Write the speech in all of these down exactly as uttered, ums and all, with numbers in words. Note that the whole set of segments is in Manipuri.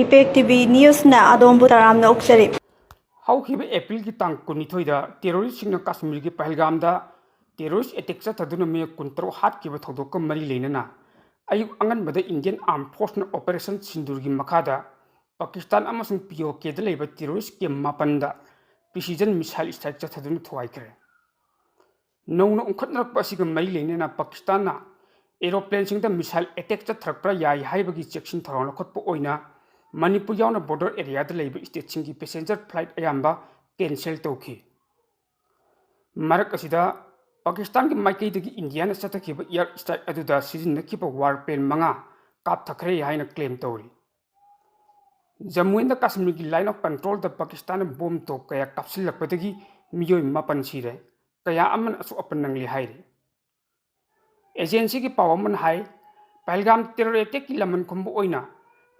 Impact T V Newsꯅ ꯑꯗꯣꯝꯕꯨ ꯇꯔꯥꯝꯅ ꯑꯣꯛꯆꯔꯤ꯫ ꯍꯧꯈꯤꯕ ꯑꯦꯄ꯭ꯔꯤꯜꯒꯤ ꯇꯥꯡ ꯀꯨꯟꯅꯤꯊꯣꯏꯗ terroristꯁꯤꯡꯅ ꯀꯥꯁꯃꯤꯔꯒꯤ ꯄꯍꯜꯒꯥꯝꯗ terrorist attack ꯆꯠꯊꯗꯨꯅ ꯃꯤꯑꯣꯏ ꯀꯨꯟꯇꯔꯨꯛ ꯍꯥꯠꯈꯤꯕ ꯊꯧꯗꯣꯛꯀ ꯃꯔꯤ ꯂꯩꯅꯅ ꯑꯌꯨꯛ ꯑꯉꯟꯕꯗ Indian Armed Forceꯅ Operation Sindoorꯒꯤ ꯃꯈꯥꯗ ꯄꯥꯀꯤꯁꯇꯥꯟ ꯑꯃꯁꯨꯡ POKꯗ ꯂꯩꯕ terrorist camp ꯃꯥꯄꯟꯗ precision missile strike ꯆꯠꯊꯗꯨꯅ ꯊꯨꯒꯥꯏꯈ꯭ꯔꯦ꯫ ꯅꯧꯅ ꯎꯪꯈꯠꯅꯔꯛꯄ ꯑꯁꯤꯒ ꯃꯔꯤ ꯂꯩꯅꯅ ꯄꯥꯀꯤꯁꯇꯥꯟꯅ aeroplaneꯁꯤꯡꯗ missile attack ꯆꯠꯊꯔꯛꯄ ꯌꯥꯏ ꯍꯥꯏꯕꯒꯤ ꯆꯦꯛꯁꯤꯟ ꯊꯧꯔꯥꯡ ꯂꯧꯈꯠꯄ ꯑꯣꯏꯅ ꯃꯅꯤꯄꯨꯔ ꯌꯥꯎꯅ border areaꯗ ꯂꯩꯕ stateꯁꯤꯡꯒꯤ passenger flight ꯑꯌꯥꯝꯕ cancel ꯇꯧꯈꯤ꯫ ꯃꯔꯛ ꯑꯁꯤꯗ ꯄꯥꯀꯤꯁꯇꯥꯟꯒꯤ ꯃꯥꯏꯀꯩꯗꯒꯤ ꯏꯟꯗꯤꯌꯥꯅ ꯆꯠꯊꯈꯤꯕ air strike ꯑꯗꯨꯗ ꯁꯤꯖꯤꯟꯅꯈꯤꯕ war plane ꯃꯉꯥ ꯀꯥꯞꯊꯈ꯭ꯔꯦ ꯍꯥꯏꯅ claim ꯇꯧꯔꯤ꯫ ꯖꯝꯃꯨ ꯑꯦꯟ ꯀꯥꯁꯃꯤꯔꯒꯤ Line of Controlꯗ ꯄꯥꯀꯤꯁꯇꯥꯟꯅ bomb ꯇꯣꯞ ꯀꯌꯥ ꯀꯥꯞꯁꯤꯜꯂꯛꯄꯗꯒꯤ ꯃꯤꯑꯣꯏ ꯃꯥꯄꯟ ꯁꯤꯔꯦ, ꯀꯌꯥ ꯑꯃꯅ ꯑꯁꯣꯛ ꯑꯄꯟ ꯅꯪꯂꯤ ꯍꯥꯏꯔꯤ꯫ Agencyꯒꯤ ꯄꯥꯎ ꯑꯃꯅ ꯍꯥꯏ, ꯄꯍꯜꯒꯥꯝ terror attackꯀꯤ ꯂꯃꯟ ꯈꯨꯝꯕ ꯑꯣꯏꯅ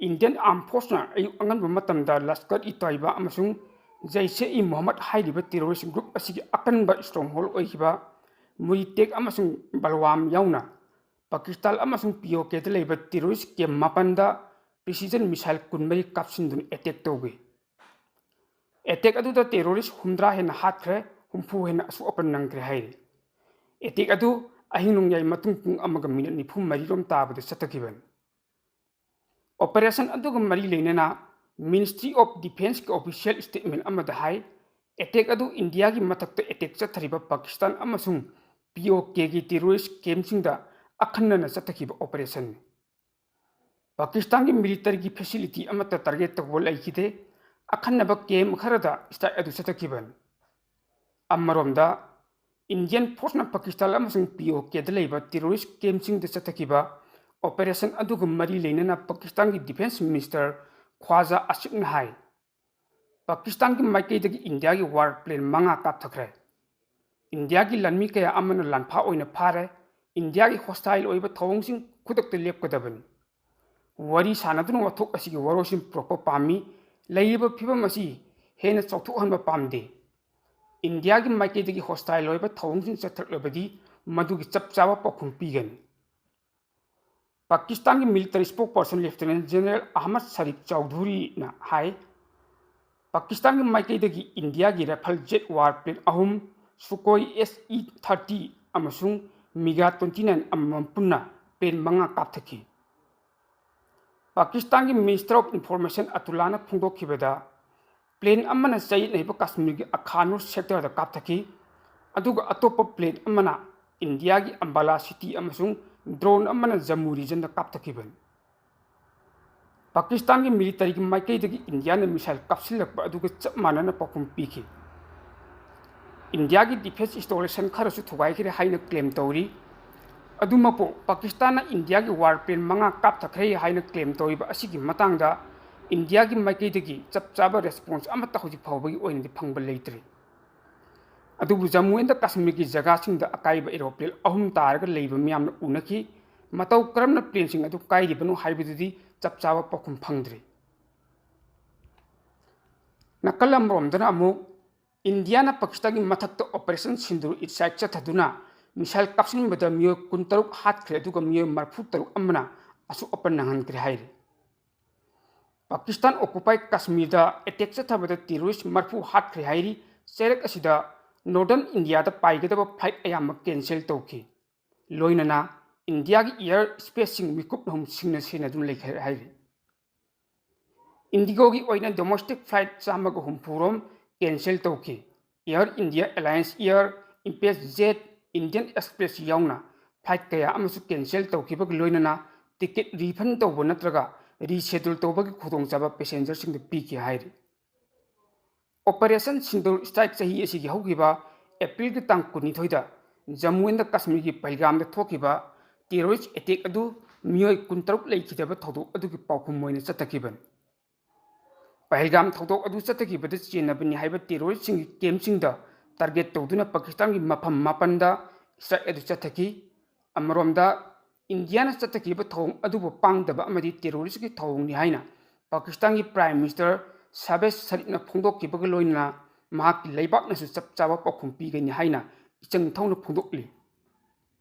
Indian Armed Forceꯅ ꯑꯌꯨꯛ ꯑꯉꯟꯕ ꯃꯇꯝꯗ Lashkar-e-Taiba ꯑꯃꯁꯨꯡ Jaish-e-Mohammed ꯍꯥꯏꯔꯤꯕ terrorist group ꯑꯁꯤꯒꯤ ꯑꯀꯟꯕ stronghold ꯑꯣꯏꯈꯤꯕ ꯃꯨꯔꯤꯇꯦꯛ ꯑꯃꯁꯨꯡ ꯕꯜꯋꯥꯝ ꯌꯥꯎꯅ ꯄꯥꯀꯤꯁꯇꯥꯟ ꯑꯃꯁꯨꯡ POKꯗ ꯂꯩꯕ terrorist camp ꯃꯥꯄꯟꯗ precision missile ꯀꯨꯟꯃꯔꯤ ꯀꯥꯞꯁꯤꯟꯗꯨꯅ attack ꯇꯧꯈꯤ꯫ Attack ꯑꯗꯨꯗ terrorist ꯍꯨꯝꯗ꯭ꯔꯥ ꯍꯦꯟꯅ ꯍꯥꯠꯈ꯭ꯔꯦ, ꯍꯨꯝꯐꯨ ꯍꯦꯟꯅ ꯑꯁꯣꯛ ꯑꯄꯟ ꯅꯪꯈ꯭ꯔꯦ ꯍꯥꯏꯔꯤ꯫ Attack ꯑꯗꯨ ꯑꯍꯤꯡ ꯅꯣꯡꯌꯥꯏ ꯃꯇꯨꯡ ꯄꯨꯡ ꯑꯃꯒ minute ꯅꯤꯐꯨ ꯃꯔꯤ ꯔꯣꯝ ꯇꯥꯕꯗ ꯆꯠꯊꯈꯤꯕꯅꯤ꯫ Operation ꯑꯗꯨꯒ ꯃꯔꯤ ꯂꯩꯅꯅ Ministry of Defenceꯀꯤ official statement ꯑꯃꯗ ꯍꯥꯏ, attack ꯑꯗꯨ ꯏꯟꯗꯤꯌꯥꯒꯤ ꯃꯊꯛꯇ attack ꯆꯠꯊꯔꯤꯕ ꯄꯥꯀꯤꯁꯇꯥꯟ ꯑꯃꯁꯨꯡ POKꯒꯤ terrorist campꯁꯤꯡꯗ ꯑꯈꯟꯅꯅ ꯆꯠꯊꯈꯤꯕ operationꯅꯤ꯫ ꯄꯥꯀꯤꯁꯇꯥꯟꯒꯤ militaryꯒꯤ facility ꯑꯃꯠꯇ target ꯇꯧꯕ ꯂꯩꯈꯤꯗꯦ꯫ ꯑꯈꯟꯅꯕ camp ꯈꯔꯗ strike ꯑꯗꯨ ꯆꯠꯊꯈꯤꯕꯅꯤ꯫ ꯑꯃꯔꯣꯝꯗ, Indian Forceꯅ ꯄꯥꯀꯤꯁꯇꯥꯟ ꯑꯃꯁꯨꯡ POKꯗ ꯂꯩꯕ terrorist campꯁꯤꯡꯗ ꯆꯠꯊꯈꯤꯕ operation ꯑꯗꯨꯒ ꯃꯔꯤ ꯂꯩꯅꯅ ꯄꯥꯀꯤꯁꯇꯥꯟꯒꯤ Defence Minister ꯈ꯭ꯋꯥꯖꯥ ꯑꯁꯤꯐꯅ ꯍꯥꯏ, ꯄꯥꯀꯤꯁꯇꯥꯟꯒꯤ ꯃꯥꯏꯀꯩꯗꯒꯤ ꯏꯟꯗꯤꯌꯥꯒꯤ war plane ꯃꯉꯥ ꯀꯥꯞꯊꯈ꯭ꯔꯦ꯫ ꯏꯟꯗꯤꯌꯥꯒꯤ ꯂꯥꯟꯃꯤ ꯀꯌꯥ ꯑꯃꯅ ꯂꯥꯟꯐꯥ ꯑꯣꯏꯅ ꯐꯥꯔꯦ꯫ ꯏꯟꯗꯤꯌꯥꯒꯤ hostile ꯑꯣꯏꯕ ꯊꯧꯑꯣꯡꯁꯤꯡ ꯈꯨꯗꯛꯇ ꯂꯦꯞꯀꯗꯕꯅꯤ꯫ ꯋꯥꯔꯤ ꯁꯥꯟꯅꯗꯨꯅ ꯋꯥꯊꯣꯛ ꯑꯁꯤꯒꯤ ꯋꯥꯔꯣꯜꯁꯤꯡ ꯄꯨꯔꯛꯄ ꯄꯥꯝꯃꯤ꯫ ꯂꯩꯔꯤꯕ ꯐꯤꯕꯝ ꯑꯁꯤ ꯍꯦꯟꯅ ꯆꯥꯎꯊꯣꯛꯍꯟꯕ ꯄꯥꯝꯗꯦ꯫ ꯏꯟꯗꯤꯌꯥꯒꯤ ꯃꯥꯏꯀꯩꯗꯒꯤ hostile ꯑꯣꯏꯕ ꯊꯧꯑꯣꯡꯁꯤꯡ ꯆꯠꯊꯔꯛꯂꯕꯗꯤ ꯃꯗꯨꯒꯤ ꯆꯞ ꯆꯥꯕ ꯄꯥꯎꯈꯨꯝ ꯄꯤꯒꯅꯤ꯫ ꯄꯥꯀꯤꯁꯇꯥꯟꯒꯤ military spokesperson Lieutenant General Ahmad Sharif Chaudhuryꯅ ꯍꯥꯏ, ꯄꯥꯀꯤꯁꯇꯥꯟꯒꯤ ꯃꯥꯏꯀꯩꯗꯒꯤ ꯏꯟꯗꯤꯌꯥꯒꯤ Rafale jet warplane ꯑꯍꯨꯝ, Sukhoi S E thirty ꯑꯃꯁꯨꯡ MiG twenty nine ꯑꯃꯃꯝ ꯄꯨꯟꯅ plane ꯃꯉꯥ ꯀꯥꯞꯊꯈꯤ꯫ ꯄꯥꯀꯤꯁꯇꯥꯟꯒꯤ Minister of Information ꯑꯇꯨꯂꯥꯅ ꯐꯣꯡꯗꯣꯛꯈꯤꯕꯗ, plane ꯑꯃꯅ ꯆꯌꯦꯠꯅꯔꯤꯕ ꯀꯥꯁꯃꯤꯔꯒꯤ ꯑꯈꯥꯅꯨꯔ sectorꯗ ꯀꯥꯞꯊꯈꯤ, ꯑꯗꯨꯒ ꯑꯇꯣꯞꯄ plane ꯑꯃꯅ ꯏꯟꯗꯤꯌꯥꯒꯤ ꯑꯝꯕꯥꯂꯥ city ꯑꯃꯁꯨꯡ drone ꯑꯃꯅ ꯖꯝꯃꯨ regionꯗ ꯀꯥꯞꯊꯈꯤꯕꯅꯤ꯫ ꯄꯥꯀꯤꯁꯇꯥꯟꯒꯤ militaryꯒꯤ ꯃꯥꯏꯀꯩꯗꯒꯤ ꯏꯟꯗꯤꯌꯥꯅ missile ꯀꯥꯞꯁꯤꯜꯂꯛꯄ ꯑꯗꯨꯒ ꯆꯞ ꯃꯥꯟꯅꯅ ꯄꯥꯎꯈꯨꯝ ꯄꯤꯈꯤ꯫ ꯏꯟꯗꯤꯌꯥꯒꯤ defence installation ꯈꯔꯁꯨ ꯊꯨꯒꯥꯏꯈ꯭ꯔꯦ ꯍꯥꯏꯅ claim ꯇꯧꯔꯤ꯫ ꯑꯗꯨꯃꯛꯄꯨ, ꯄꯥꯀꯤꯁꯇꯥꯟꯅ ꯏꯟꯗꯤꯌꯥꯒꯤ warplane ꯃꯉꯥ ꯀꯥꯞꯊꯈ꯭ꯔꯦ ꯍꯥꯏꯅ claim ꯇꯧꯔꯤꯕ ꯑꯁꯤꯒꯤ ꯃꯇꯥꯡꯗ ꯏꯟꯗꯤꯌꯥꯒꯤ ꯃꯥꯏꯀꯩꯗꯒꯤ ꯆꯞ ꯆꯥꯕ response ꯑꯃꯠꯇ ꯍꯧꯖꯤꯛ ꯐꯥꯎꯕꯒꯤ ꯑꯣꯏꯅꯗꯤ ꯐꯪꯕ ꯂꯩꯇ꯭ꯔꯤ꯫ ꯑꯗꯨꯕꯨ ꯖꯝꯃꯨ and ꯀꯥꯁꯃꯤꯔꯒꯤ ꯖꯒꯥꯁꯤꯡꯗ ꯑꯀꯥꯏꯕ aeroplane ꯑꯍꯨꯝ ꯇꯥꯔꯒ ꯂꯩꯕ ꯃꯤꯌꯥꯝꯅ ꯎꯅꯈꯤ꯫ ꯃꯇꯧ ꯀꯔꯝꯅ planeꯁꯤꯡ ꯑꯗꯨ ꯀꯥꯏꯔꯤꯕꯅꯣ ꯍꯥꯏꯕꯗꯨꯗꯤ ꯆꯞ ꯆꯥꯕ ꯄꯥꯎꯈꯨꯝ ꯐꯪꯗ꯭ꯔꯤ꯫ ꯅꯥꯀꯜ ꯑꯃꯔꯣꯝꯗꯅ ꯑꯃꯨꯛ ꯏꯟꯗꯤꯌꯥꯅ ꯄꯥꯀꯤꯁꯇꯥꯟꯒꯤ ꯃꯊꯛꯇ Operation Sindoor strike ꯆꯠꯊꯗꯨꯅ missile ꯀꯥꯞꯁꯤꯟꯕꯗ ꯃꯤꯑꯣꯏ ꯀꯨꯟꯇꯔꯨꯛ ꯍꯥꯠꯈ꯭ꯔꯦ, ꯑꯗꯨꯒ ꯃꯤꯑꯣꯏ ꯃꯔꯤꯐꯨ ꯇꯔꯨꯛ ꯑꯃꯅ ꯑꯁꯣꯛ ꯑꯄꯟ ꯅꯪꯍꯟꯈ꯭ꯔꯦ ꯍꯥꯏꯔꯤ꯫ ꯄꯥꯀꯤꯁꯇꯥꯟ occupied ꯀꯥꯁꯃꯤꯔꯗ attack ꯆꯠꯊꯕꯗ terrorist ꯃꯔꯤꯐꯨ ꯍꯥꯠꯈ꯭ꯔꯦ ꯍꯥꯏꯔꯤ꯫ ꯆꯩꯔꯛ ꯑꯁꯤꯗ Northern ꯏꯟꯗꯤꯌꯥꯗ ꯄꯥꯏꯒꯗꯕ flight ꯑꯌꯥꯝꯕ cancel ꯇꯧꯈꯤ꯫ ꯂꯣꯏꯅꯅ ꯏꯟꯗꯤꯌꯥꯒꯤ air spaceꯁꯤꯡ ꯃꯤꯀꯨꯞ ꯑꯍꯨꯝ ꯁꯤꯡꯅ ꯁꯤꯟꯅꯗꯨꯅ ꯂꯩꯈ꯭ꯔꯦ ꯍꯥꯏꯔꯤ꯫ IndiGoꯒꯤ ꯑꯣꯏꯅ domestic flight ꯆꯥꯝꯃꯒ ꯍꯨꯝꯐꯨ ꯔꯣꯝ cancel ꯇꯧꯈꯤ꯫ Air India, Alliance Air, Embraer Jet, Indian Express ꯌꯥꯎꯅ flight ꯀꯌꯥ ꯑꯃꯁꯨ cancel ꯇꯧꯈꯤꯕꯒ ꯂꯣꯏꯅꯅ ticket refund ꯇꯧꯕ ꯅꯠꯇ꯭ꯔꯒ reschedule ꯇꯧꯕꯒꯤ ꯈꯨꯗꯣꯡꯆꯥꯕ passengerꯁꯤꯡꯗ ꯄꯤꯈꯤ ꯍꯥꯏꯔꯤ꯫ Operation Sindoor strike ꯆꯍꯤ ꯑꯁꯤꯒꯤ ꯍꯧꯈꯤꯕ Aprilꯒꯤ ꯇꯥꯡ ꯀꯨꯟꯅꯤꯊꯣꯏꯗ ꯖꯝꯃꯨ and ꯀꯥꯁꯃꯤꯔꯒꯤ ꯄꯍꯜꯒꯥꯝꯗ ꯊꯣꯛꯈꯤꯕ terrorist attack ꯑꯗꯨ ꯃꯤꯑꯣꯏ ꯀꯨꯟꯇꯔꯨꯛ ꯂꯩꯈꯤꯗꯕ ꯊꯧꯗꯣꯛ ꯑꯗꯨꯒꯤ ꯄꯥꯎꯈꯨꯝ ꯑꯣꯏꯅ ꯆꯠꯊꯈꯤꯕꯅꯤ꯫ ꯄꯍꯜꯒꯥꯝ ꯊꯧꯗꯣꯛ ꯑꯗꯨ ꯆꯠꯊꯈꯤꯕꯗ ꯆꯦꯟꯅꯕꯅꯤ ꯍꯥꯏꯕ terroristꯁꯤꯡꯒꯤ campꯁꯤꯡꯗ target ꯇꯧꯗꯨꯅ ꯄꯥꯀꯤꯁꯇꯥꯟꯒꯤ ꯃꯐꯝ ꯃꯥꯄꯟꯗ strike ꯑꯗꯨ ꯆꯠꯊꯈꯤ꯫ ꯑꯃꯔꯣꯝꯗ, ꯏꯟꯗꯤꯌꯥꯅ ꯆꯠꯊꯈꯤꯕ ꯊꯧꯑꯣꯡ ꯑꯗꯨꯕꯨ ꯄꯥꯡꯗꯕ ꯑꯃꯗꯤ terroristꯀꯤ ꯊꯧꯑꯣꯡꯅꯤ ꯍꯥꯏꯅ ꯄꯥꯀꯤꯁꯇꯥꯟꯒꯤ Prime Minister ꯁꯥꯕꯦꯖ ꯁꯔꯤꯐꯅ ꯐꯣꯡꯗꯣꯛꯈꯤꯕꯒ ꯂꯣꯏꯅꯅ ꯃꯍꯥꯛꯀꯤ ꯂꯩꯕꯥꯛꯅꯁꯨ ꯆꯞ ꯆꯥꯕ ꯄꯥꯎꯈꯨꯝ ꯄꯤꯒꯅꯤ ꯍꯥꯏꯅ ꯏꯆꯪ ꯊꯧꯅ ꯐꯣꯡꯗꯣꯛꯂꯤ꯫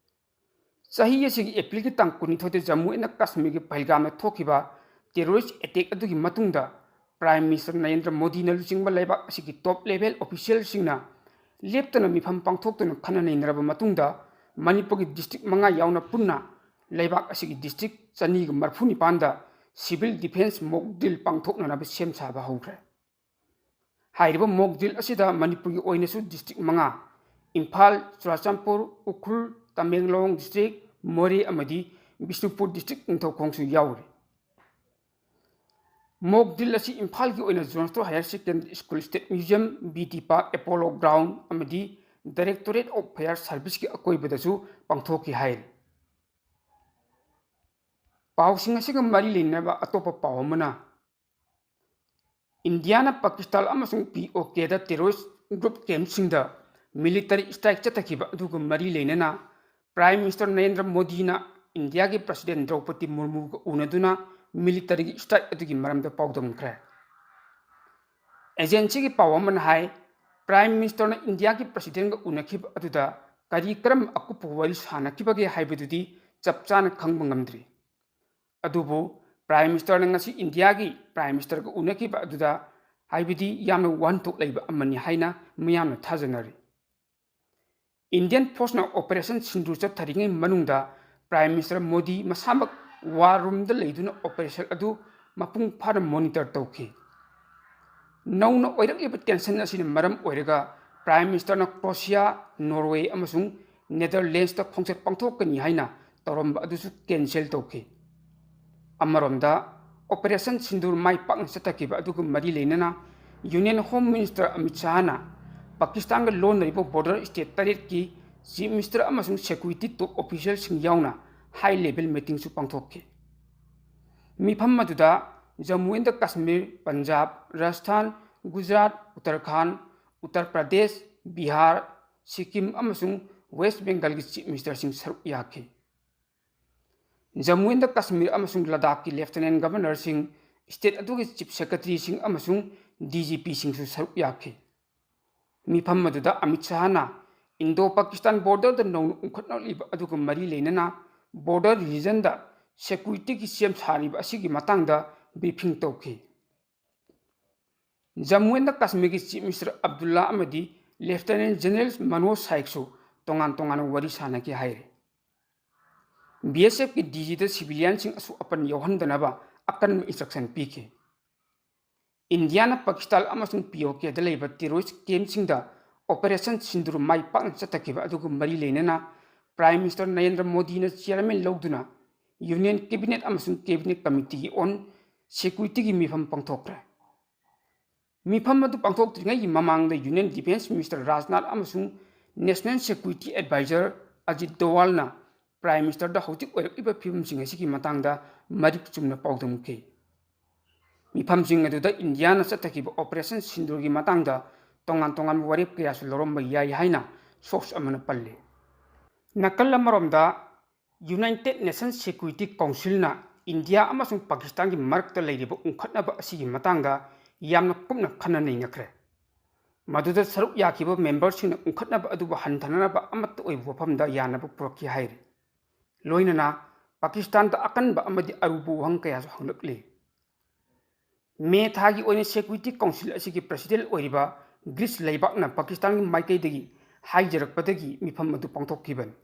ꯆꯍꯤ ꯑꯁꯤꯒꯤ ꯑꯦꯄ꯭ꯔꯤꯜꯒꯤ ꯇꯥꯡ ꯀꯨꯟꯅꯤꯊꯣꯏꯗ ꯖꯝꯃꯨ ꯑꯦꯟ ꯀꯥꯁꯃꯤꯔꯒꯤ ꯄꯍꯜꯒꯥꯝꯗ ꯊꯣꯛꯈꯤꯕ terrorist attack ꯑꯗꯨꯒꯤ ꯃꯇꯨꯡꯗ Prime Minister ꯅꯔꯦꯟꯗ꯭ꯔ ꯃꯣꯗꯤꯅ ꯂꯨꯆꯤꯡꯕ ꯂꯩꯕꯥꯛ ꯑꯁꯤꯒꯤ top level officialꯁꯤꯡꯅ ꯂꯦꯞꯇꯅ ꯃꯤꯐꯝ ꯄꯥꯡꯊꯣꯛꯇꯨꯅ ꯈꯟꯅ ꯅꯩꯅꯔꯕ ꯃꯇꯨꯡꯗ ꯃꯅꯤꯄꯨꯔꯒꯤ district ꯃꯉꯥ ꯌꯥꯎꯅ ꯄꯨꯟꯅ ꯂꯩꯕꯥꯛ ꯑꯁꯤꯒꯤ district ꯆꯅꯤꯒ ꯃꯔꯤꯐꯨ ꯅꯤꯄꯥꯟꯗ civil defence mock drill ꯄꯥꯡꯊꯣꯛꯅꯅꯕ ꯁꯦꯝ ꯁꯥꯕ ꯍꯧꯈ꯭ꯔꯦ꯫ ꯍꯥꯏꯔꯤꯕ mock drill ꯑꯁꯤꯗ ꯃꯅꯤꯄꯨꯔꯒꯤ ꯑꯣꯏꯅꯁꯨ district ꯃꯉꯥ, ꯏꯝꯐꯥꯜ, ꯆꯨꯔꯥꯆꯥꯟꯄꯨꯔ, ꯎꯈ꯭ꯔꯨꯜ, ꯇꯃꯦꯡꯂꯣꯡ district, ꯃꯣꯔꯦ ꯑꯃꯗꯤ ꯕꯤꯁꯅꯨꯄꯨꯔ district ꯅꯤꯡꯊꯧꯈꯣꯡꯁꯨ ꯌꯥꯎꯔꯤ꯫ Mock drill ꯑꯁꯤ ꯏꯝꯐꯥꯜꯒꯤ ꯑꯣꯏꯅ John Stroll Higher Secondary School, State Museum, B T Park, Apollo Ground ꯑꯃꯗꯤ Directorate of Fire Serviceꯀꯤ ꯑꯀꯣꯏꯕꯗꯁꯨ ꯄꯥꯡꯊꯣꯛꯈꯤ ꯍꯥꯏꯔꯤ꯫ ꯄꯥꯎꯁꯤꯡ ꯑꯁꯤꯒ ꯃꯔꯤ ꯂꯩꯅꯕ ꯑꯇꯣꯞꯄ ꯄꯥꯎ ꯑꯃꯅ, ꯏꯟꯗꯤꯌꯥꯅ ꯄꯥꯀꯤꯁꯇꯥꯟ ꯑꯃꯁꯨꯡ P O Kꯗ terrorist group campꯁꯤꯡꯗ military strike ꯆꯠꯊꯈꯤꯕ ꯑꯗꯨꯒ ꯃꯔꯤ ꯂꯩꯅꯅ Prime Minister ꯅꯔꯦꯟꯗ꯭ꯔ ꯃꯣꯗꯤꯅ ꯏꯟꯗꯤꯌꯥꯒꯤ President ꯗ꯭ꯔꯧꯄꯗꯤ ꯃꯨꯔꯃꯨꯒ ꯎꯅꯗꯨꯅ military strike ꯑꯗꯨꯒꯤ ꯃꯔꯝꯗ ꯄꯥꯎꯗꯝꯈ꯭ꯔꯦ꯫ Agencyꯒꯤ ꯄꯥꯎ ꯑꯃꯅ ꯍꯥꯏ, Prime Ministerꯅ ꯏꯟꯗꯤꯌꯥꯒꯤ Presidentꯒ ꯎꯅꯈꯤꯕ ꯑꯗꯨꯗ ꯀꯔꯤ ꯀꯔꯝꯕ ꯑꯀꯨꯞꯄ ꯋꯥꯔꯤ ꯁꯥꯟꯅꯈꯤꯕꯒꯦ ꯍꯥꯏꯕꯗꯨꯗꯤ ꯆꯞ ꯆꯥꯅ ꯈꯪꯕ ꯉꯝꯗ꯭ꯔꯤ꯫ ꯑꯗꯨꯕꯨ Prime Ministerꯅ ꯉꯁꯤ ꯏꯟꯗꯤꯌꯥꯒꯤ Prime Ministerꯒ ꯎꯅꯈꯤꯕ ꯑꯗꯨꯗ ꯍꯥꯏꯕꯗꯤ ꯌꯥꯝꯅ ꯋꯥꯍꯟꯊꯣꯛ ꯂꯩꯕ ꯑꯃꯅꯤ ꯍꯥꯏꯅ ꯃꯤꯌꯥꯝꯅ ꯊꯥꯖꯅꯔꯤ꯫ Indian forceꯅ Operation ꯁꯤꯟꯗꯨꯔ ꯆꯠꯊꯔꯤꯉꯩ ꯃꯅꯨꯡꯗ Prime Minister ꯃꯣꯗꯤ ꯃꯁꯥꯃꯛ war roomꯗ ꯂꯩꯗꯨꯅ operation ꯑꯗꯨ ꯃꯄꯨꯡ ꯐꯥꯅ monitor ꯇꯧꯈꯤ꯫ ꯅꯧꯅ ꯑꯣꯏꯔꯛꯂꯤꯕ tension ꯑꯁꯤꯅ ꯃꯔꯝ ꯑꯣꯏꯔꯒ Prime Ministerꯅ Croatia, Norway ꯑꯃꯁꯨꯡ Netherlandsꯇ ꯈꯣꯡꯆꯠ ꯄꯥꯡꯊꯣꯛꯀꯅꯤ ꯍꯥꯏꯅ ꯇꯧꯔꯝꯕ ꯑꯗꯨꯁꯨ cancel ꯇꯧꯈꯤ꯫ ꯑꯃꯔꯣꯝꯗ, Operation ꯁꯤꯟꯗꯨꯔ ꯃꯥꯏ ꯄꯥꯛꯅ ꯆꯠꯊꯈꯤꯕ ꯑꯗꯨꯒ ꯃꯔꯤ ꯂꯩꯅꯅ Union Home Minister Amit ꯁꯥꯍꯅ ꯄꯥꯀꯤꯁꯇꯥꯟꯒ ꯂꯣꯟꯅꯔꯤꯕ border state ꯇꯔꯦꯠꯀꯤ Chief Minister ꯑꯃꯁꯨꯡ security top officialꯁꯤꯡ ꯌꯥꯎꯅ high level meetingꯁꯨ ꯄꯥꯡꯊꯣꯛꯈꯤ꯫ ꯃꯤꯐꯝ ꯑꯗꯨꯗ ꯖꯝꯃꯨ ꯑꯦꯟ ꯀꯥꯁꯃꯤꯔ, ꯄꯟꯖꯥꯕ, ꯔꯥꯖꯁꯊꯥꯟ, ꯒꯨꯖꯔꯥꯠ, ꯎꯠꯇꯔꯈꯥꯟ, ꯎꯠꯇꯔ ꯄ꯭ꯔꯗꯦꯁ, ꯕꯤꯍꯥꯔ, ꯁꯤꯛꯀꯤꯝ ꯑꯃꯁꯨꯡ ꯋꯦꯁ ꯕꯦꯡꯒꯜꯒꯤ Chief Ministerꯁꯤꯡ ꯁꯔꯨꯛ ꯌꯥꯈꯤ꯫ ꯖꯝꯃꯨ ꯑꯦꯟ ꯀꯥꯁꯃꯤꯔ ꯑꯃꯁꯨꯡ ꯂꯗꯥꯈꯀꯤ Lieutenant Governorꯁꯤꯡ, state ꯑꯗꯨꯒꯤ Chief Secretaryꯁꯤꯡ ꯑꯃꯁꯨꯡ D G Pꯁꯤꯡꯁꯨ ꯁꯔꯨꯛ ꯌꯥꯈꯤ꯫ ꯃꯤꯐꯝ ꯑꯗꯨꯗ ꯑꯃꯤꯠ ꯁꯥꯍꯅ ꯏꯟꯗꯣ ꯄꯥꯀꯤꯁꯇꯥꯟ ꯕꯣꯔꯗꯔꯗ ꯅꯧꯅ ꯎꯪꯈꯠꯂꯛꯂꯤꯕ ꯑꯗꯨꯒ ꯃꯔꯤ ꯂꯩꯅꯅ ꯕꯣꯔꯗꯔ ꯔꯤꯖꯟꯗ ꯁꯦꯀ꯭ꯌꯨꯔꯤꯇꯤꯒꯤ ꯁꯦꯝ ꯁꯥꯔꯤꯕ ꯑꯁꯤꯒꯤ ꯃꯇꯥꯡꯗ ꯕ꯭ꯔꯤꯐꯤꯡ ꯇꯧꯈꯤ꯫ Jammu and ꯀꯥꯁꯃꯤꯔꯒꯤ chief minister Abdulla ꯑꯃꯗꯤ ꯂꯦꯐꯇꯤꯅꯦꯟ ꯖꯦꯅꯔꯦꯜ ꯃꯅꯣꯖ ꯁꯥꯏꯛꯁꯨ ꯇꯣꯉꯥꯟ ꯇꯣꯉꯥꯟꯅ ꯋꯥꯔꯤ ꯁꯥꯟꯅꯈꯤ ꯍꯥꯏꯔꯤ꯫ ꯕꯤ ꯑꯦꯁ ꯑꯦꯐꯀꯤ ꯗꯤ ꯖꯤꯗ ꯁꯤꯚꯤꯂꯤꯌꯟꯁꯤꯡ ꯑꯁꯣꯛ ꯑꯄꯟ ꯌꯥꯎꯍꯟꯗꯅꯕ ꯑꯀꯟꯕ ꯏꯟꯁꯇ꯭ꯔꯛꯁꯟ ꯄꯤꯈꯤ꯫ ꯏꯟꯗꯤꯌꯥꯅ ꯄꯥꯀꯤꯁꯇꯥꯟ ꯑꯃꯁꯨꯡ ꯄꯤ ꯑꯣ ꯀꯦꯗ ꯂꯩꯕ ꯇꯦꯔꯣꯔꯤꯁ ꯀꯦꯝꯞꯁꯤꯡꯗ ꯑꯣꯄꯔꯦꯁꯟ ꯁꯤꯟꯗꯨꯔ ꯃꯥꯏ ꯄꯥꯛꯅ ꯆꯠꯊꯈꯤꯕ ꯑꯗꯨꯒ ꯃꯔꯤ ꯂꯩꯅꯅ ꯄ꯭ꯔꯥꯏꯝ ꯃꯤꯅꯤꯁꯇꯔ ꯅꯔꯦꯟꯗ꯭ꯔ ꯃꯣꯗꯤꯅ ꯆꯤꯌꯔꯃꯦꯟ ꯂꯧꯗꯨꯅ ꯌꯨꯅꯤꯌꯟ ꯀꯦꯕꯤꯅꯦꯠ ꯑꯃꯁꯨꯡ ꯀꯦꯕꯤꯅꯦꯠ ꯀꯃꯤꯇꯤꯒꯤ ꯑꯣꯟ ꯁꯦꯀ꯭ꯌꯨꯔꯤꯇꯤꯒꯤ ꯃꯤꯐꯝ ꯄꯥꯡꯊꯣꯛꯈ꯭ꯔꯦ꯫ ꯃꯤꯐꯝ ꯑꯗꯨ ꯄꯥꯡꯊꯣꯛꯇ꯭ꯔꯤꯉꯩꯒꯤ ꯃꯃꯥꯡꯗ ꯌꯨꯅꯤꯌꯟ ꯗꯤꯐꯦꯟꯁ ꯃꯤꯅꯤꯁꯇꯔ ꯔꯥꯖꯅꯥꯊ ꯑꯃꯁꯨꯡ ꯅꯦꯁꯅꯦꯜ ꯁꯦꯀ꯭ꯌꯨꯔꯤꯇꯤ ꯑꯦꯗꯚꯥꯏꯖꯔ ꯑꯖꯤꯠ ꯗꯣꯋꯥꯜꯅ ꯄ꯭ꯔꯥꯏꯝ ꯃꯤꯅꯤꯁꯇꯔꯗ ꯍꯧꯖꯤꯛ ꯑꯣꯏꯔꯛꯂꯤꯕ ꯐꯤꯕꯝꯁꯤꯡ ꯑꯁꯤꯒꯤ ꯃꯇꯥꯡꯗ ꯃꯔꯤꯛ ꯆꯨꯝꯅ ꯄꯥꯎꯗꯝꯈꯤ꯫ ꯃꯤꯐꯝꯁꯤꯡ ꯑꯗꯨꯗ ꯏꯟꯗꯤꯌꯥꯅ ꯆꯠꯊꯈꯤꯕ ꯑꯣꯄꯔꯦꯁꯟ ꯁꯤꯟꯗꯨꯔꯒꯤ ꯃꯇꯥꯡꯗ ꯇꯣꯉꯥꯟ ꯇꯣꯉꯥꯟꯕ ꯋꯥꯔꯦꯞ ꯀꯌꯥꯁꯨ ꯂꯧꯔꯝꯕ ꯌꯥꯏ ꯍꯥꯏꯅ ꯁꯣꯔꯁ ꯑꯃꯅ ꯄꯜꯂꯤ꯫ ꯅꯥꯀꯜ ꯑꯃꯔꯣꯝꯗ, ꯌꯨꯅꯥꯏꯇꯦꯗ ꯅꯦꯁꯟꯁ ꯁꯦꯀ꯭ꯌꯨꯔꯤꯇꯤ ꯀꯥꯎꯟꯁꯤꯜꯅ ꯏꯟꯗꯤꯌꯥ ꯑꯃꯁꯨꯡ ꯄꯥꯀꯤꯁꯇꯥꯟꯒꯤ ꯃꯔꯛꯇ ꯂꯩꯔꯤꯕ ꯎꯪꯈꯠꯅꯕ ꯑꯁꯤꯒꯤ ꯃꯇꯥꯡꯗ ꯌꯥꯝꯅ ꯀꯨꯞꯅ ꯈꯟꯅ ꯅꯩꯅꯈ꯭ꯔꯦ꯫ ꯃꯗꯨꯗ ꯁꯔꯨꯛ ꯌꯥꯈꯤꯕ ꯃꯦꯝꯕꯔꯁꯤꯡꯅ ꯎꯪꯈꯠꯅꯕ ꯑꯗꯨꯕꯨ ꯍꯟꯊꯅꯅꯕ ꯑꯃꯠꯇ ꯑꯣꯏꯕ ꯋꯥꯐꯝꯗ ꯌꯥꯅꯕ ꯄꯨꯔꯛꯈꯤ ꯍꯥꯏꯔꯤ꯫ ꯂꯣꯏꯅꯅ ꯄꯥꯀꯤꯁꯇꯥꯟꯗ ꯑꯀꯟꯕ ꯑꯃꯗꯤ ꯑꯔꯨꯕ ꯋꯥꯍꯪ ꯀꯌꯥꯁꯨ ꯍꯪꯂꯛꯂꯤ꯫ ꯃꯦ ꯊꯥꯒꯤ ꯑꯣꯏꯅ ꯁꯦꯀ꯭ꯌꯨꯔꯤꯇꯤ ꯀꯥꯎꯟꯁꯤꯜ ꯑꯁꯤꯒꯤ ꯄ꯭ꯔꯁꯤꯗꯦꯟ ꯑꯣꯏꯔꯤꯕ ꯒ꯭ꯔꯤꯁ ꯂꯩꯕꯥꯛꯅ ꯄꯥꯀꯤꯁꯇꯥꯟꯒꯤ ꯃꯥꯏꯀꯩꯗꯒꯤ ꯍꯥꯏꯖꯔꯛꯄꯗꯒꯤ ꯃꯤꯐꯝ ꯑꯗꯨ ꯄꯥꯡꯊꯣꯛꯈꯤꯕꯅꯤ꯫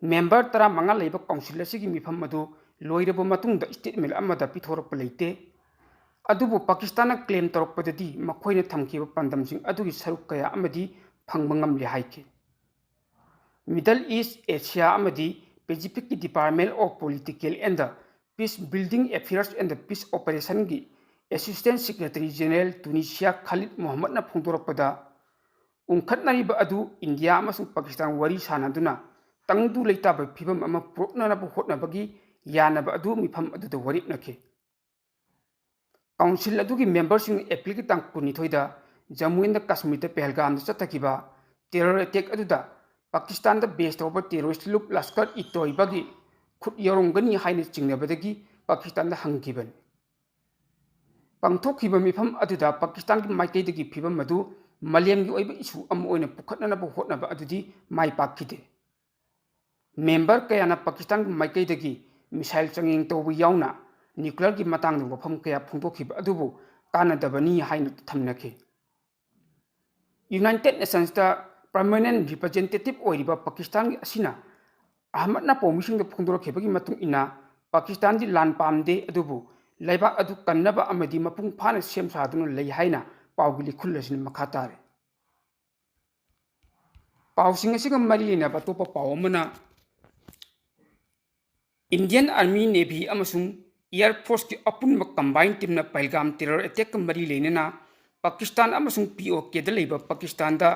ꯃꯦꯝꯕꯔ ꯇꯔꯥꯃꯉꯥ ꯂꯩꯕ ꯀꯥꯎꯟꯁꯤꯜ ꯑꯁꯤꯒꯤ ꯃꯤꯐꯝ ꯑꯗꯨ ꯂꯣꯏꯔꯕ ꯃꯇꯨꯡꯗ ꯁ꯭ꯇꯦꯠꯃꯦꯟ ꯑꯃꯗ ꯄꯤꯊꯣꯔꯛꯄ ꯂꯩꯇꯦ꯫ ꯑꯗꯨꯕꯨ ꯄꯥꯀꯤꯁꯇꯥꯟꯅ ꯀ꯭ꯂꯦꯝ ꯇꯧꯔꯛꯄꯗꯗꯤ ꯃꯈꯣꯏꯅ ꯊꯝꯈꯤꯕ ꯄꯥꯟꯗꯝꯁꯤꯡ ꯑꯗꯨꯒꯤ ꯁꯔꯨꯛ ꯀꯌꯥ ꯑꯃꯗꯤ ꯐꯪꯕ ꯉꯝꯂꯦ ꯍꯥꯏꯈꯤ꯫ ꯃꯤꯗꯜ ꯏꯁ, ꯑꯦꯁꯤꯌꯥ ꯑꯃꯗꯤ ꯄꯦꯁꯤꯐꯤꯛꯀꯤ department of political and peace building affairs and peace ꯑꯣꯄꯔꯦꯁꯟꯒꯤ assistant secretary general Tunisia Khalid ꯃꯣꯍꯝꯃꯗꯅ ꯐꯣꯡꯗꯣꯔꯛꯄꯗ, ꯎꯪꯈꯠꯅꯔꯤꯕ ꯑꯗꯨ ꯏꯟꯗꯤꯌꯥ ꯑꯃꯁꯨꯡ ꯄꯥꯀꯤꯁꯇꯥꯟ ꯋꯥꯔꯤ ꯁꯥꯅꯗꯨꯅ ꯇꯪꯗꯨ ꯂꯩꯇꯥꯕꯒꯤ ꯐꯤꯚꯝ ꯑꯃ ꯄꯨꯔꯛꯅꯅꯕ ꯍꯣꯠꯅꯕꯒꯤ ꯌꯥꯅꯕ ꯑꯗꯨ ꯃꯤꯐꯝ ꯑꯗꯨꯗ ꯋꯥꯔꯦꯞꯅꯈꯤ꯫ ꯀꯥꯎꯟꯁꯤꯜ ꯑꯗꯨꯒꯤ ꯃꯦꯝꯕꯔꯁꯤꯡꯅ ꯑꯦꯄ꯭ꯔꯤꯜꯒꯤ ꯇꯥꯡ ꯀꯨꯟꯅꯤꯊꯣꯏꯗ ꯖꯝꯃꯨ ꯑꯦꯟ ꯀꯥꯁꯃꯤꯔꯗ ꯄꯦꯍꯜꯒꯥꯝꯗ ꯆꯠꯊꯈꯤꯕ ꯇꯦꯔꯣꯔ ꯑꯦꯇꯦꯛ ꯑꯗꯨꯗ ꯄꯥꯀꯤꯁꯇꯥꯟꯗ ꯕꯦꯁ ꯇꯧꯕ ꯇꯦꯔꯣꯔꯤꯁ ꯂꯨꯞ ꯂꯁꯀꯔ ꯏ ꯇꯣꯏꯕꯥꯒꯤ ꯈꯨꯠ ꯌꯥꯎꯔꯝꯒꯅꯤ ꯍꯥꯏꯅ ꯆꯤꯡꯅꯕꯗꯒꯤ ꯄꯥꯀꯤꯁꯇꯥꯟꯗ ꯍꯪꯈꯤꯕꯅꯤ꯫ ꯄꯥꯡꯊꯣꯛꯈꯤꯕ ꯃꯤꯐꯝ ꯑꯗꯨꯗ ꯄꯥꯀꯤꯁꯇꯥꯟꯒꯤ ꯃꯥꯏꯀꯩꯗꯒꯤ ꯐꯤꯚꯝ ꯑꯗꯨ ꯃꯥꯂꯦꯝꯒꯤ ꯑꯣꯏꯕ ꯏꯁꯨ ꯑꯃ ꯑꯣꯏꯅ ꯄꯨꯈꯠꯅꯅꯕ ꯍꯣꯠꯅꯕ ꯑꯗꯨꯗꯤ ꯃꯥꯏ ꯄꯥꯛꯈꯤꯗꯦ꯫ ꯃꯦꯝꯕꯔ ꯀꯌꯥꯅ ꯄꯥꯀꯤꯁꯇꯥꯟꯒꯤ ꯃꯥꯏꯀꯩꯗꯒꯤ ꯃꯤꯁꯥꯏꯜ ꯆꯥꯡꯌꯦꯡ ꯇꯧꯕ ꯌꯥꯎꯅ ꯅ꯭ꯌꯨꯀ꯭ꯂꯤꯌꯔꯒꯤ ꯃꯇꯥꯡꯗ ꯋꯥꯐꯝ ꯀꯌꯥ ꯐꯣꯡꯗꯣꯛꯈꯤꯕ ꯑꯗꯨꯕꯨ ꯀꯥꯟꯅꯗꯕꯅꯤ ꯍꯥꯏꯅ ꯊꯝꯅꯈꯤ꯫ ꯌꯨꯅꯥꯏꯇꯦꯗ ꯅꯦꯁꯟꯁꯇ ꯄꯔꯃꯅꯦꯟ ꯔꯤꯄ꯭ꯔꯖꯦꯟꯇꯦꯇꯤꯚ ꯑꯣꯏꯔꯤꯕ ꯄꯥꯀꯤꯁꯇꯥꯟꯒꯤ ꯑꯁꯤꯅ ꯑꯍꯃꯗꯅ ꯄꯥꯎꯃꯤꯁꯤꯡꯗ ꯐꯣꯡꯗꯣꯔꯛꯈꯤꯕꯒꯤ ꯃꯇꯨꯡ ꯏꯟꯅ, ꯄꯥꯀꯤꯁꯇꯥꯟꯗꯤ ꯂꯥꯟ ꯄꯥꯝꯗꯦ, ꯑꯗꯨꯕꯨ ꯂꯩꯕꯥꯛ ꯑꯗꯨ ꯀꯟꯅꯕ ꯑꯃꯗꯤ ꯃꯄꯨꯡ ꯐꯥꯅ ꯁꯦꯝ ꯁꯥꯗꯨꯅ ꯂꯩ ꯍꯥꯏꯅ ꯄꯥꯎꯒꯤ ꯂꯤꯈꯨꯜ ꯑꯁꯤꯅ ꯃꯈꯥ ꯇꯥꯔꯤ꯫ ꯄꯥꯎꯁꯤꯡ ꯑꯁꯤꯒ ꯃꯔꯤ ꯂꯩꯅꯕ ꯑꯇꯣꯞꯄ ꯄꯥꯎ ꯑꯃꯅ, ꯏꯟꯗꯤꯌꯟ ꯑꯥꯔꯃꯤ, ꯅꯦꯚꯤ ꯑꯃꯁꯨꯡ ꯑꯦꯌꯔ ꯐꯣꯔꯁꯀꯤ ꯑꯄꯨꯟꯕ ꯀꯝꯕꯥꯏꯟ ꯇꯤꯝꯅ ꯄꯍꯜꯒꯥꯝ ꯇꯦꯔꯣꯔ ꯑꯦꯇꯦꯛꯀ ꯃꯔꯤ ꯂꯩꯅꯅ ꯄꯥꯀꯤꯁꯇꯥꯟ ꯑꯃꯁꯨꯡ ꯄꯤ ꯑꯣ ꯀꯦꯗ ꯂꯩꯕ ꯄꯥꯀꯤꯁꯇꯥꯟꯗ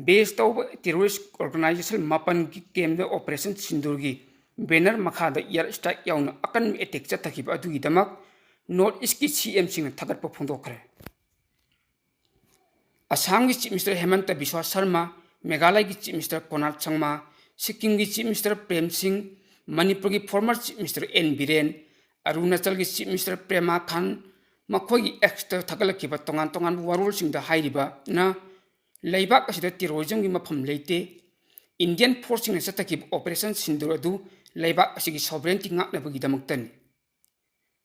ꯕꯦꯁ ꯇꯧꯕ ꯇꯦꯔꯣꯔꯤꯁ ꯑꯣꯔꯒꯅꯥꯏꯖꯦꯁꯟ ꯃꯥꯄꯟꯒꯤ ꯀꯦꯝꯗ ꯑꯣꯄꯔꯦꯁꯟ ꯁꯤꯟꯗꯨꯔꯒꯤ ꯕꯦꯅꯔ ꯃꯈꯥꯗ ꯑꯦꯌꯔ ꯁ꯭ꯇ꯭ꯔꯥꯏꯛ ꯌꯥꯎꯅ ꯑꯀꯟꯕ ꯑꯦꯇꯦꯛ ꯆꯠꯊꯈꯤꯕ ꯑꯗꯨꯒꯤꯗꯃꯛ ꯅꯣꯔꯠ ꯏꯁꯀꯤ ꯁꯤ ꯑꯦꯝꯁꯤꯡꯅ ꯊꯥꯒꯠꯄ ꯐꯣꯡꯗꯣꯛꯈ꯭ꯔꯦ꯫ ꯑꯁꯥꯝꯒꯤ ꯆꯤꯐ ꯃꯤꯅꯤꯁꯇꯔ ꯍꯦꯃꯟꯇ ꯕꯤꯁ꯭ꯋꯥ ꯁꯔꯃ, ꯃꯦꯘꯥꯂꯌꯒꯤ ꯆꯤꯐ ꯃꯤꯅꯤꯁꯇꯔ ꯀꯣꯅꯥꯔꯗ ꯁꯪꯃꯥ, ꯁꯤꯛꯀꯤꯝꯒꯤ ꯆꯤꯐ ꯃꯤꯅꯤꯁꯇꯔ ꯄ꯭ꯔꯦꯝ ꯁꯤꯡ, ꯃꯅꯤꯄꯨꯔꯒꯤ former chief minister N Biren, ꯑꯔꯨꯅꯥꯆꯜꯒꯤ ꯆꯤꯐ ꯃꯤꯅꯤꯁꯇꯔ ꯄꯦꯃꯥ ꯈꯥꯟꯗꯨ ꯃꯈꯣꯏꯒꯤ ꯑꯦꯛꯁꯇ ꯊꯥꯒꯠꯂꯛꯈꯤꯕ ꯇꯣꯉꯥꯟ ꯇꯣꯉꯥꯟꯕ ꯋꯥꯔꯣꯜꯁꯤꯡꯗ ꯍꯥꯏꯔꯤꯕꯅ, ꯂꯩꯕꯥꯛ ꯑꯁꯤꯗ ꯇꯦꯔꯣꯔꯤꯖꯝꯒꯤ ꯃꯐꯝ ꯂꯩꯇꯦ, ꯏꯟꯗꯤꯌꯟ ꯐꯣꯔꯁꯁꯤꯡꯅ ꯆꯠꯊꯈꯤꯕ ꯑꯣꯄꯔꯦꯁꯟ ꯁꯤꯟꯗꯨꯔ ꯑꯗꯨ ꯂꯩꯕꯥꯛ ꯑꯁꯤꯒꯤ ꯁꯣꯚꯔꯦꯟꯇꯤ ꯉꯥꯛꯅꯕꯒꯤꯗꯃꯛꯇꯅꯤ꯫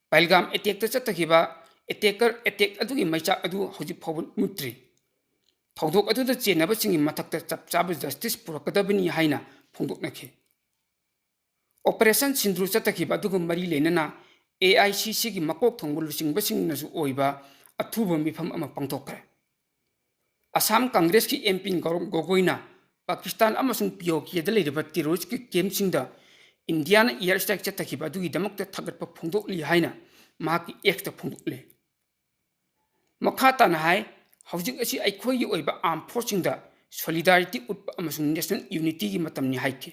ꯄꯍꯜꯒꯥꯝ ꯑꯦꯇꯦꯛꯇ ꯆꯠꯊꯈꯤꯕ ꯑꯦꯇꯦꯀꯔ ꯑꯦꯇꯦꯛ ꯑꯗꯨꯒꯤ ꯃꯩꯆꯥꯛ ꯑꯗꯨ ꯍꯧꯖꯤꯛ ꯐꯥꯎꯕ ꯃꯨꯠꯇ꯭ꯔꯤ꯫ ꯊꯧꯗꯣꯛ ꯑꯗꯨꯗ ꯆꯦꯟꯅꯕꯁꯤꯡꯒꯤ ꯃꯊꯛꯇ ꯆꯞ ꯆꯥꯕ ꯖꯁꯇꯤꯁ ꯄꯨꯔꯛꯀꯗꯕꯅꯤ ꯍꯥꯏꯅ ꯐꯣꯡꯗꯣꯛꯅꯈꯤ꯫ ꯑꯣꯄꯔꯦꯁꯟ ꯁꯤꯟꯗꯨꯔ ꯆꯠꯊꯈꯤꯕ ꯑꯗꯨꯒ ꯃꯔꯤ ꯂꯩꯅꯅ ꯑꯦ ꯑꯥꯏ ꯁꯤ ꯁꯤꯒꯤ ꯃꯀꯣꯛ ꯊꯣꯡꯕ ꯂꯨꯆꯤꯡꯕꯁꯤꯡꯅꯁꯨ ꯑꯣꯏꯕ ꯑꯊꯨꯕ ꯃꯤꯐꯝ ꯑꯃ ꯄꯥꯡꯊꯣꯛꯈ꯭ꯔꯦ꯫ ꯑꯁꯥꯝ ꯀꯪꯒ꯭ꯔꯦꯁꯀꯤ ꯑꯦꯝ ꯄꯤ ꯒꯧꯔꯕ ꯒꯣꯒꯣꯏꯅ ꯄꯥꯀꯤꯁꯇꯥꯟ ꯑꯃꯁꯨꯡ ꯄꯤ ꯑꯣ ꯀꯦꯗ ꯂꯩꯔꯤꯕ ꯇꯦꯔꯣꯔꯤꯁꯀꯤ ꯀꯦꯝꯞꯁꯤꯡꯗ ꯏꯟꯗꯤꯌꯥꯅ ꯑꯦꯌꯔ ꯁ꯭ꯇ꯭ꯔꯥꯏꯛ ꯆꯠꯊꯈꯤꯕ ꯑꯗꯨꯒꯤꯗꯃꯛꯇ ꯊꯥꯒꯠꯄ ꯐꯣꯡꯗꯣꯛꯂꯤ ꯍꯥꯏꯅ ꯃꯍꯥꯛꯀꯤ ꯑꯦꯛꯁꯇ ꯐꯣꯡꯗꯣꯛꯂꯤ꯫ ꯃꯈꯥ ꯇꯥꯅ ꯍꯥꯏ, ꯍꯧꯖꯤꯛ ꯑꯁꯤ ꯑꯩꯈꯣꯏꯒꯤ ꯑꯣꯏꯕ ꯑꯥꯔꯝ ꯐꯣꯔꯁꯁꯤꯡꯗ ꯁꯣꯂꯤꯗꯥꯔꯤꯇꯤ ꯎꯠꯄ ꯑꯃꯁꯨꯡ ꯅꯦꯁꯅꯦꯜ ꯌꯨꯅꯤꯇꯤꯒꯤ ꯃꯇꯝꯅꯤ ꯍꯥꯏꯈꯤ꯫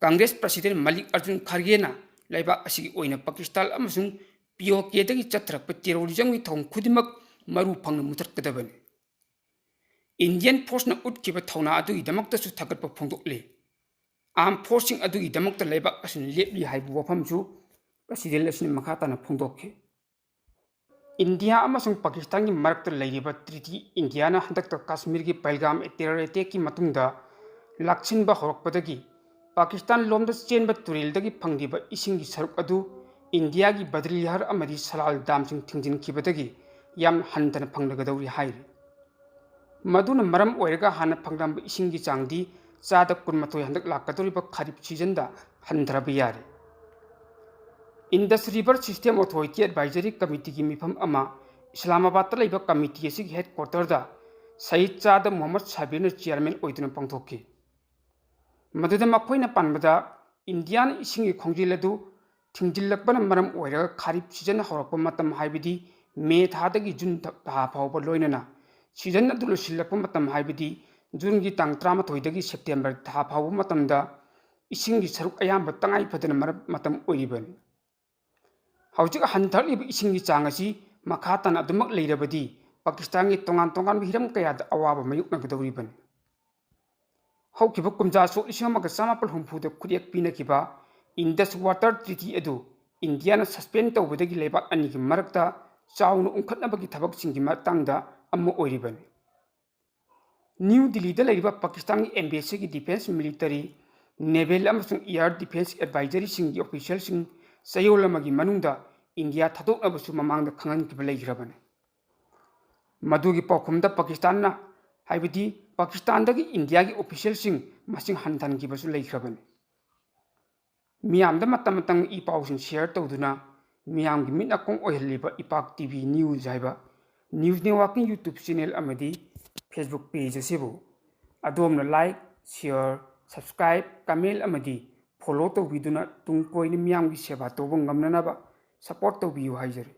ꯀꯪꯒ꯭ꯔꯦꯁ ꯄ꯭ꯔꯁꯤꯗꯦꯟ ꯃꯜꯂꯤꯛ ꯑꯔꯖꯨꯟ ꯈꯥꯔꯒꯦꯅ ꯂꯩꯕꯥꯛ ꯑꯁꯤꯒꯤ ꯑꯣꯏꯅ ꯄꯥꯀꯤꯁꯇꯥꯟ ꯑꯃꯁꯨꯡ ꯄꯤ ꯑꯣ ꯀꯦꯗꯒꯤ ꯆꯠꯊꯔꯛꯄ ꯇꯦꯔꯣꯔꯤꯖꯝꯒꯤ ꯊꯧꯑꯣꯡ ꯈꯨꯗꯤꯡꯃꯛ ꯃꯔꯨ ꯐꯪꯅ ꯃꯨꯊꯠꯀꯗꯕꯅꯤ꯫ ꯏꯟꯗꯤꯌꯟ ꯐꯣꯔꯁꯅ ꯎꯠꯈꯤꯕ ꯊꯧꯅꯥ ꯑꯗꯨꯒꯤꯗꯃꯛꯇꯁꯨ ꯊꯥꯒꯠꯄ ꯐꯣꯡꯗꯣꯛꯂꯤ꯫ ꯑꯥꯔꯝ ꯐꯣꯔꯁꯁꯤꯡ ꯑꯗꯨꯒꯤꯗꯃꯛꯇ ꯂꯩꯕꯥꯛ ꯑꯁꯤꯅ ꯂꯦꯞꯂꯤ ꯍꯥꯏꯕ ꯋꯥꯐꯝꯁꯨ ꯄ꯭ꯔꯁꯤꯗꯦꯟ ꯑꯁꯤꯅ ꯃꯈꯥ ꯇꯥꯅ ꯐꯣꯡꯗꯣꯛꯈꯤ꯫ ꯏꯟꯗꯤꯌꯥ ꯑꯃꯁꯨꯡ ꯄꯥꯀꯤꯁꯇꯥꯟꯒꯤ ꯃꯔꯛꯇ ꯂꯩꯔꯤꯕ ꯇ꯭ꯔꯤꯇꯤ ꯏꯟꯗꯤꯌꯥꯅ ꯍꯟꯗꯛꯇ ꯀꯥꯁꯃꯤꯔꯒꯤ ꯄꯍꯜꯒꯥꯝ ꯇꯦꯔꯔ ꯑꯦꯇꯦꯛꯀꯤ ꯃꯇꯨꯡꯗ ꯂꯥꯛꯁꯤꯟꯕ ꯍꯧꯔꯛꯄꯗꯒꯤ ꯄꯥꯀꯤꯁꯇꯥꯟ ꯂꯣꯝꯗ ꯆꯦꯟꯕ ꯇꯨꯔꯦꯜꯗꯒꯤ ꯐꯪꯂꯤꯕ ꯏꯁꯤꯡꯒꯤ ꯁꯔꯨꯛ ꯑꯗꯨ ꯏꯟꯗꯤꯌꯥꯒꯤ ꯕꯗ꯭ꯔꯤꯌꯥꯍꯔ ꯑꯃꯗꯤ ꯁꯂꯥꯜ ꯗꯥꯝꯁꯤꯡ ꯊꯤꯡꯖꯤꯟꯈꯤꯕꯗꯒꯤ ꯌꯥꯝ ꯍꯟꯊꯅ ꯐꯪꯂꯒꯗꯧꯔꯤ ꯍꯥꯏꯔꯤ꯫ ꯃꯗꯨꯅ ꯃꯔꯝ ꯑꯣꯏꯔꯒ ꯍꯥꯟꯅ ꯐꯪꯂꯝꯕ ꯏꯁꯤꯡꯒꯤ ꯆꯥꯡꯗꯤ ꯆꯥꯗ ꯀꯨꯟꯃꯥꯊꯣꯏ ꯍꯟꯗꯛ ꯂꯥꯛꯀꯗꯧꯔꯤꯕ ꯈꯥꯔꯤꯞ ꯁꯤꯖꯟꯗ ꯍꯟꯊꯔꯕ ꯌꯥꯔꯦ꯫ Indus River System Authority Advisory Committeeꯒꯤ ꯃꯤꯐꯝ ꯑꯃ ꯏꯁꯂꯥꯃꯥꯕꯥꯗꯇ ꯂꯩꯕ ꯀꯃꯤꯇꯤ ꯑꯁꯤꯒꯤ ꯍꯦꯗꯀ꯭ꯋꯥꯇꯔꯗ ꯁꯍꯤꯗ ꯆꯥꯗ ꯃꯨꯍꯝꯃꯗ ꯁꯥꯕꯤꯔꯅ ꯆꯤꯌꯥꯔꯃꯦꯟ ꯑꯣꯏꯗꯨꯅ ꯄꯥꯡꯊꯣꯛꯈꯤ꯫ ꯃꯗꯨꯗ ꯃꯈꯣꯏꯅ ꯄꯥꯟꯕꯗ ꯏꯟꯗꯤꯌꯥꯅ ꯏꯁꯤꯡꯒꯤ ꯈꯣꯡꯖꯦꯜ ꯑꯗꯨ ꯊꯤꯡꯖꯤꯜꯂꯛꯄꯅ ꯃꯔꯝ ꯑꯣꯏꯔꯒ ꯈꯥꯔꯤꯞ ꯁꯤꯖꯟ ꯍꯧꯔꯛꯄ ꯃꯇꯝ ꯍꯥꯏꯕꯗꯤ ꯃꯦ ꯊꯥꯗꯒꯤ ꯖꯨꯟ ꯊ-, ꯊꯥ ꯐꯥꯎꯕ ꯂꯣꯏꯅꯅ ꯁꯤꯖꯟ ꯑꯗꯨ ꯂꯣꯏꯁꯤꯜꯂꯛꯄ ꯃꯇꯝ ꯍꯥꯏꯕꯗꯤ ꯖꯨꯟꯒꯤ ꯇꯥꯡ ꯇꯔꯥꯃꯥꯊꯣꯏꯗꯒꯤ ꯁꯦꯞꯇꯦꯝꯕꯔ ꯊꯥ ꯐꯥꯎꯕ ꯃꯇꯝꯗ ꯏꯁꯤꯡꯒꯤ ꯁꯔꯨꯛ ꯑꯌꯥꯝꯕ ꯇꯉꯥꯏ ꯐꯗꯅ ꯃꯔꯝ, ꯃꯇꯝ ꯑꯣꯏꯔꯤꯕꯅꯤ꯫ ꯍꯧꯖꯤꯛ ꯍꯟꯊꯔꯛꯂꯤꯕ ꯏꯁꯤꯡꯒꯤ ꯆꯥꯡ ꯑꯁꯤ ꯃꯈꯥ ꯇꯥꯅ ꯑꯗꯨꯃꯛ ꯂꯩꯔꯕꯗꯤ ꯄꯥꯀꯤꯁꯇꯥꯟꯒꯤ ꯇꯣꯉꯥꯟ ꯇꯣꯉꯥꯟꯕ ꯍꯤꯔꯝ ꯀꯌꯥꯗ ꯑꯋꯥꯕ ꯃꯥꯌꯣꯛꯅꯒꯗꯧꯔꯤꯕꯅꯤ꯫ ꯍꯧꯈꯤꯕ ꯀꯨꯝꯖꯥ ꯁꯣꯛ ꯂꯤꯁꯤꯡ ꯑꯃꯒ ꯆꯥꯃꯥꯄꯜ ꯍꯨꯝꯐꯨꯗ ꯈꯨꯠꯌꯦꯛ ꯄꯤꯅꯈꯤꯕ Indus Water Treaty ꯑꯗꯨ ꯏꯟꯗꯤꯌꯥꯅ suspend ꯇꯧꯕꯗꯒꯤ ꯂꯩꯕꯥꯛ ꯑꯅꯤꯒꯤ ꯃꯔꯛꯇ ꯆꯥꯎꯅ ꯎꯪꯈꯠꯅꯕꯒꯤ ꯊꯕꯛꯁꯤꯡꯒꯤ ꯃꯇꯥꯡꯗ ꯑꯃ ꯑꯣꯏꯔꯤꯕꯅꯤ꯫ ꯅ꯭ꯌꯨ ꯗꯤꯜꯂꯤꯗ ꯂꯩꯔꯤꯕ ꯄꯥꯀꯤꯁꯇꯥꯟꯒꯤ ꯑꯦꯝꯕꯦꯁꯤꯒꯤ defence, military, naval ꯑꯃꯁꯨꯡ air defence advisoryꯁꯤꯡꯒꯤ officialꯁꯤꯡ ꯆꯌꯣꯜ ꯑꯃꯒꯤ ꯃꯅꯨꯡꯗ ꯏꯟꯗꯤꯌꯥ ꯊꯥꯗꯣꯛꯅꯕꯁꯨ ꯃꯃꯥꯡꯗ ꯈꯪꯍꯟꯈꯤꯕ ꯂꯩꯈ꯭ꯔꯕꯅꯤ꯫ ꯃꯗꯨꯒꯤ ꯄꯥꯎꯈꯨꯝꯗ ꯄꯥꯀꯤꯁꯇꯥꯟꯅ, ꯍꯥꯏꯕꯗꯤ ꯄꯥꯀꯤꯁꯇꯥꯟꯗꯒꯤ ꯏꯟꯗꯤꯌꯥꯒꯤ officialꯁꯤꯡ ꯃꯁꯤꯡ ꯍꯟꯊꯍꯟꯈꯤꯕꯁꯨ ꯂꯩꯈ꯭ꯔꯕꯅꯤ꯫ ꯃꯤꯌꯥꯝꯗ ꯃꯇꯝ ꯃꯇꯝꯒꯤ ꯏ ꯄꯥꯎꯁꯤꯡ share ꯇꯧꯗꯨꯅ ꯃꯤꯌꯥꯝꯒꯤ ꯃꯤꯠ ꯅꯥꯀꯣꯡ ꯑꯣꯏꯍꯜꯂꯤꯕ ꯏꯄꯥꯛ TV news ꯍꯥꯏꯕ news networkꯀꯤ YouTube channel ꯑꯃꯗꯤ Facebook page ꯑꯁꯤꯕꯨ ꯑꯗꯣꯝꯅ like, share, subscribe, comment ꯑꯃꯗꯤ follow ꯇꯧꯕꯤꯗꯨꯅ ꯇꯨꯡ ꯀꯣꯏꯅ ꯃꯤꯌꯥꯝꯒꯤ ꯁꯦꯕꯥ ꯇꯧꯕ ꯉꯝꯅꯅꯕ support ꯇꯧꯕꯤꯌꯨ ꯍꯥꯏꯖꯔꯤ꯫